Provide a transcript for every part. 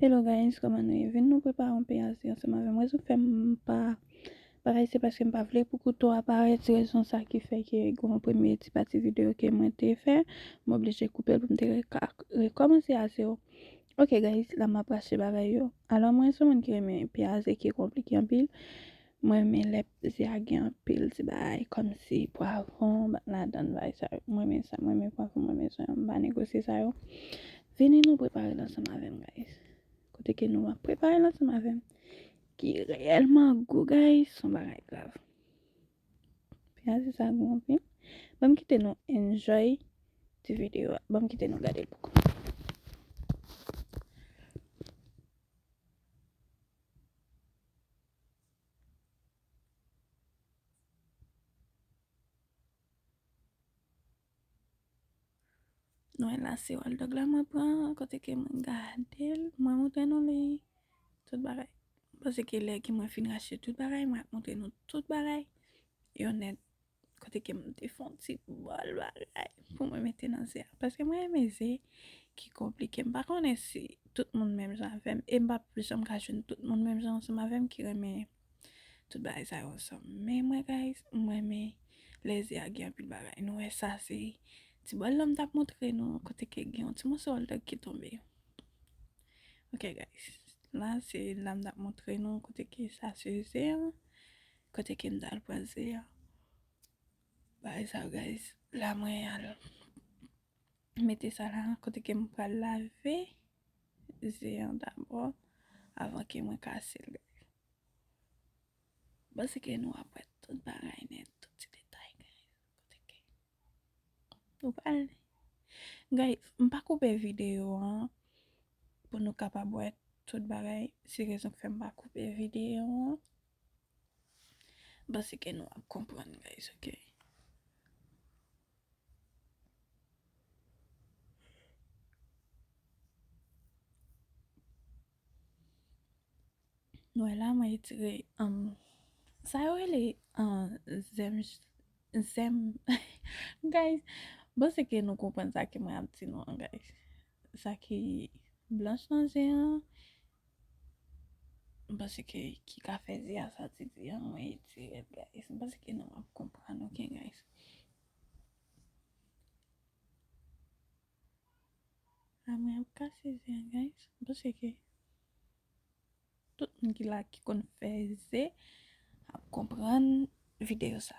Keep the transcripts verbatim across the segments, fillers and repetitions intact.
Hello guys, kòman nou ye? Vin nou prepare yon peyaz ansanm avè m. Rezon k fè m pa bagay se paske m pa vle pou kouto a parèt. Se rezon sa ki fè ke gen yon premye ti pati videyo ke mwen te fè. M oblije koupe l pou m te re-, ka rekòmanse a zewo. Ok guys, la m ap rache bagay yo. Alò mwen se yon moun ki renmen peyaz e ki konplike anpil. Mwen renmen lè ze a gen anpil ti bagay, kòmsi pwavwon, bat ladan, bagay sa yo. Mwen renmen sa, mwen renmen pwavwon, mwen renmen zonyon, m pa negosye sa yo. Vini nou prepare l ansanm avè m, guys. Kote ke nou ap prepare l ansanm avè m. Ki reyèlman gou, guys, se yon bagay grav. Peyaz sa gou anpil. Ban m kite nou enjoy ti videyo a. Ban m kite nou gade l pou kont. Nou wè la se hot dog la mwen pran, kote ke mwen gade l, mwen montre nou li, tout bagay. M panse ke lè ke mwen fin rache tout bagay, mwen ap montre nou tout bagay. Yo nèt, kote ke m te fè yon ti bòl bagay pou mwen mete nan ze a. Paske mwen renmen ze ki konplike. M pa konnen si tout moun menm jan avè m. E m pa janm ka jwenn tout moun menm jan ansanm avè m ki renmen tout bagay sa yo ansanm. Men mwen, guys, mwen renmen lè ze a gen anpil bagay. Nou wè sa se ti bòl la m t ap montre nou kote ke gen yon ti moso hot dog ki tonbe. Ok, guys. La se la m t ap montre nou kote ke sa se ze a. Kote ke m t al pran ze a. Bagay sa yo, guys. La mwen al mete sa la, kote ke m pral lave ze an dabò, avan ke mwen kase l, guys. M panse ke nou ap wè tout bagay nèt, tout ti detay, guys. Kote ke nou pral. Guys, m pa koupe videyo an pou nou kapab wè tout bagay. Se rezon k fè m pa koupe videyo an. M panse ke nou ap konprann, guys, ok? Nou wè la, mwen retire, um, sa yo rele, uh, zèm, zèm, guys, m panse ke nou konprann sa ke mwen ap di nou an, guys. Sa ki blanch nan ze an, m panse ke ki ka fè ze a sa ti di an, mwen retire l, guys. M panse ke nou ap konprann, ok, guys? La mwen ap kase ze an, guys. M panse ke tout moun ki la ki konn fè ze ap konprann videyo sa.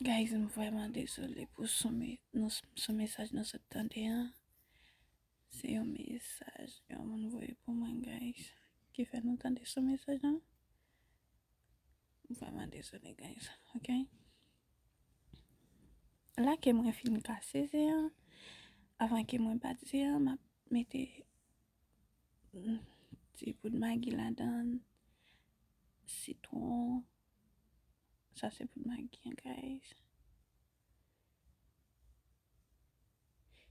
Guys, m vrèman dezole pou son me-, nou, son mesaj nou sot tande an. Se yon mesaj yon moun voye pou mwen, guys, ki fè nou tande son mesaj lan. M vrèman dezole, guys, ok? La ke mwen fin kase ze an, avan ke mwen bat ze an, m ap mete, mm, ti poud magi ladan, sitwon. Sa se poud magi an, guys.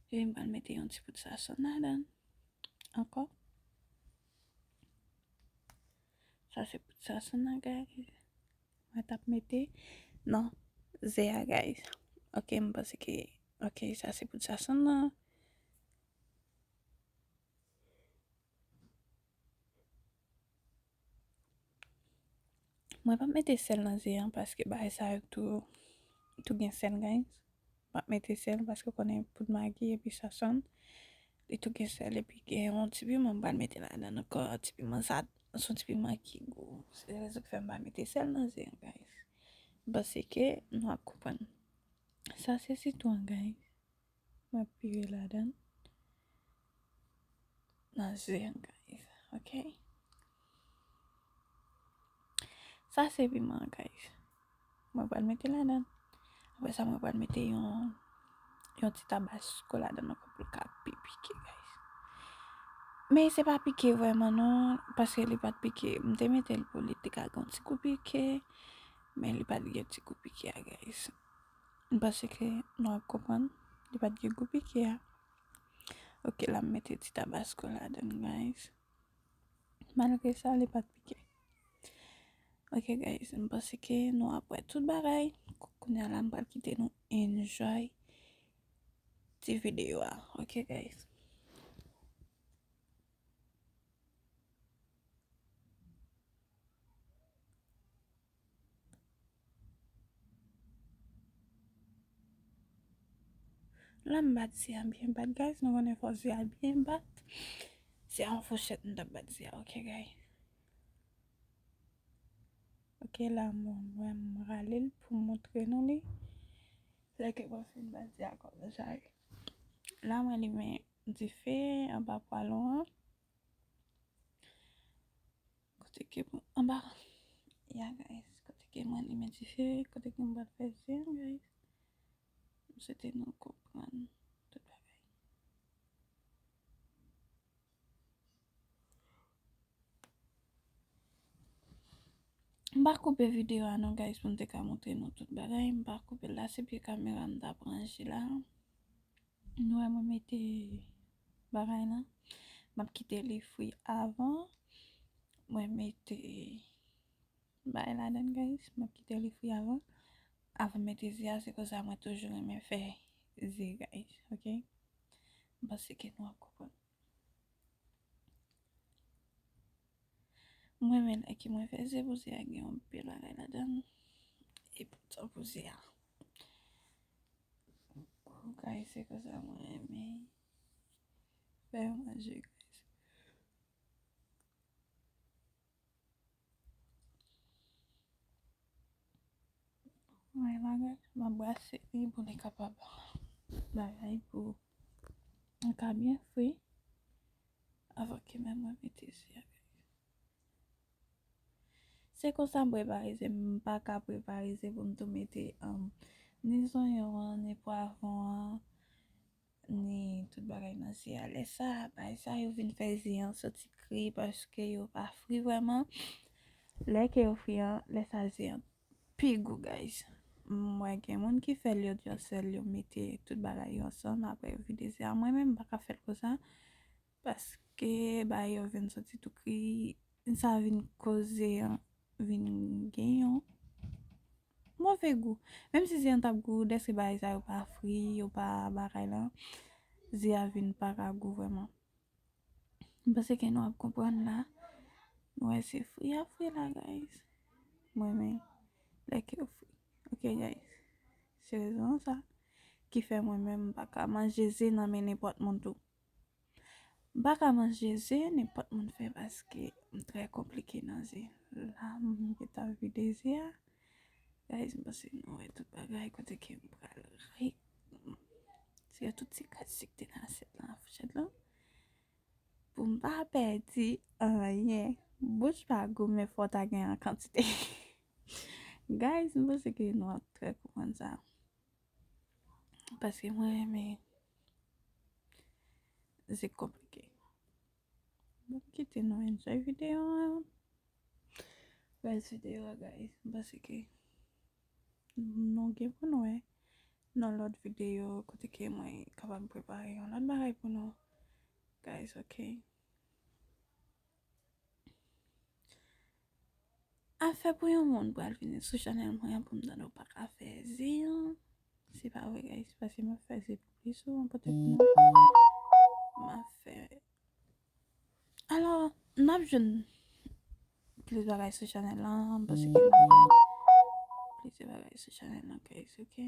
Epi m pral mete yon ti poud sazon ladan ankò. Sa se poud sazon nan, guys. Mwen t ap mete nan ze a, guys. Ok, m panse ke, ok, sa se poud sazon nan. Mwen p ap mete sèl nan ze an paske bagay sa yo tou, tou gen sèl, guys. M p ap mete sèl paske w konnen poud magi epi sazon, li tou gen sèl epi gen yon ti piman m pral mete ladan ankò. Ti piman sa, se yon ti piman ki gou. Se rezon k fè m pa mete sèl nan ze an, guys. M panse ke nou ap konprann. Sa se sitwon, guys. Mwen ap pire ladan. Nan ze an, guys. Ok. Sa se piman an, guys. Mwen pral mete ladan. Apre sa, mwen pral mete yon, yon ti tabasko ladan ankò pou l ka pi pike, guys. Men se pa pike vrèman non, paske li pa t pike. M te mete l pou li te ka gen yon ti kou pike, men li pa t gen ti kou pike a, guys. M panse ke nou ap konprann. Li pa t gen kou pike a. Ok, la m mete ti tabasko ladan, guys. Malgre sa, li pa t pike. Ok, guys, m panse ke nou ap wè tout bagay. Kounye a la, m pral kite nou enjoy ti videyo a. Ok, guys. La m bat ze a byen bat, guys. Nou konnen fò ze a byen bat. Se yon fouchèt m t ap bat ze a, ok, guys. Ok, la mwen, mwen m rale l pou m montre nou li. Lè ke mwen fin bat ze a kòman sa ye. La mwen limen dife anba pwalon an. Kote ke mwen, anba, ya, guys, kote ke mwen limen dife, kote ke mwen pral fè ze a, guys. M swete nou konprann tout bagay. M pa koupe videyo a non, guys, pou m te ka montre nou tout bagay. M pa koupe l la, se pye kamera m t ap ranje la. Nou wè mwen mete bagay la. M ap kite li fri avan. Mwen mete bagay ladan, guys. M ap kite li fri avan. Avan m mete ze a, se konsa mwen toujou renmen fè ze, guys, ok? M panse ke nou ap konprann. Mwen menm lè ke mwen fè ze pou ze a gen yon pil bagay ladan l. E poutan pou ze a. Guys, se konsa mwen renmen fè manje, guys. Mwen la, guys, m ap brase li pou li kapab bagay pou li ka byen fri. Avan ke menm mwen mete ze a, guys. Se konsa m prepare ze, m pa ka prepare ze pou m tou mete, um, ni zonyon an, ni pwavwon an, ni tout bagay nan ze a. Lè sa, bagay sa yo vin fè ze an soti kri paske yo pa fri vrèman. Lè ke yo fri an, lè sa ze an pi gou, guys. M wè gen moun ki fè l, yo di yo sèl, yo mete tout bagay yo ansanm, apre yo vide ze a. Mwen menm, m pa ka fè l konsa, paske bagay yo vin soti tou kri, sa vin koze an, vin gen yon move gou. Menm si ze an t ap gou, dèske bagay sa yo pa fri, yo pa bagay la, ze a vin pa ka gou vrèman. M panse ke nou ap konprann la. Nou wè se fri a fri la, guys. Mwen menm, lè ke yo fri. Ok, guys. Se rezon sa ki fè mwen menm m pa ka manje ze nan men nenpòt moun tou. M pa ka manje ze nenpòt moun fè paske m trè konplike nan ze. La, m gentan vide ze a. Guys, m panse nou wè tout bagay kote ke m pral re-, retire tout ti kras ki te nan asyèt lan, fouchèt lan. Pou m pa pèdi anyen. Bouch pa gou, men fò w ta gen an kantite. Guys, m panse ke nou ap trè konprann sa. Paske mwen renmen ze konplike. Bon, kite nou enjoy videyo a. Bèl videyo a, guys. M panse ke nou gen pou nou wè nan lòt videyo kote ke mwen kapab prepare yon lòt bagay pou nou. Guys, ok. Afè pou yon moun pral vini sou chanèl mwen an pou m tande w pa ka fè ze an. Se pa vre, guys, paske m ap fè ze pou plis ou anpòte pou nou. M ap fè. Alò, n ap jwenn plis bagay sou chanèl lan, m panse ke n ap jwenn plis bagay sou chanèl lan, guys, ok?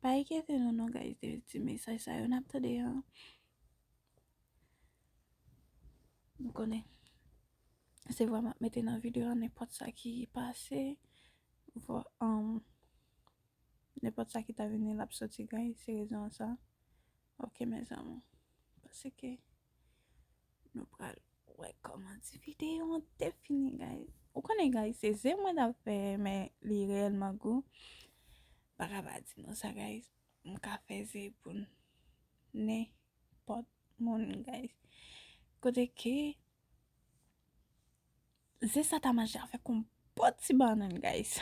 Pa enkyete nou non, guys, de ti mesaj sa yo n ap tande an. Nou konnen. Se vwa m ap mete nan videyo a nenpòt sa ki pase. Vwa, um, nenpòt sa ki ta vini, l ap soti, guys. Se rezon sa. Ok, mezanmi. Paske nou pral wè kòman ti videyo an te fini, guys. Ou konnen, guys, se ze mwen t ap fè, men li reyèlman gou. Pa ka pa di nou sa, guys. M ka fè ze pou nenpòt moun, guys. Kote ke ze sa ta manje avèk yon bon ti bannann, guys.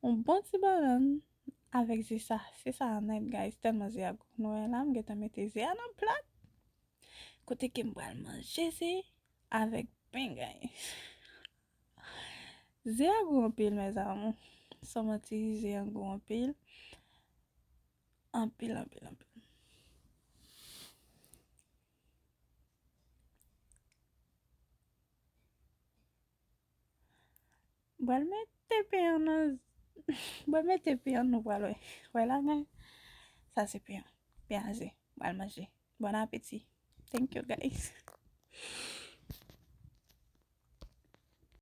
Yon bon ti bannann avèk ze sa. Se sa nèt, guys. Tèlman ze a gou. Nou wè la, m gentan mete ze a nan plat. Kote ke m pral manje ze avèk pen, guys. Ze a gou anpil, mes amours. San manti, ze a gou anpil. Anpil, anpil, anpil. Mwen mete pen an nan, mwen mete pen an, nou pral wè. Wè la, men sa se pen an. Pen a ze. Mwen manje. Bon apeti. Thank you, guys.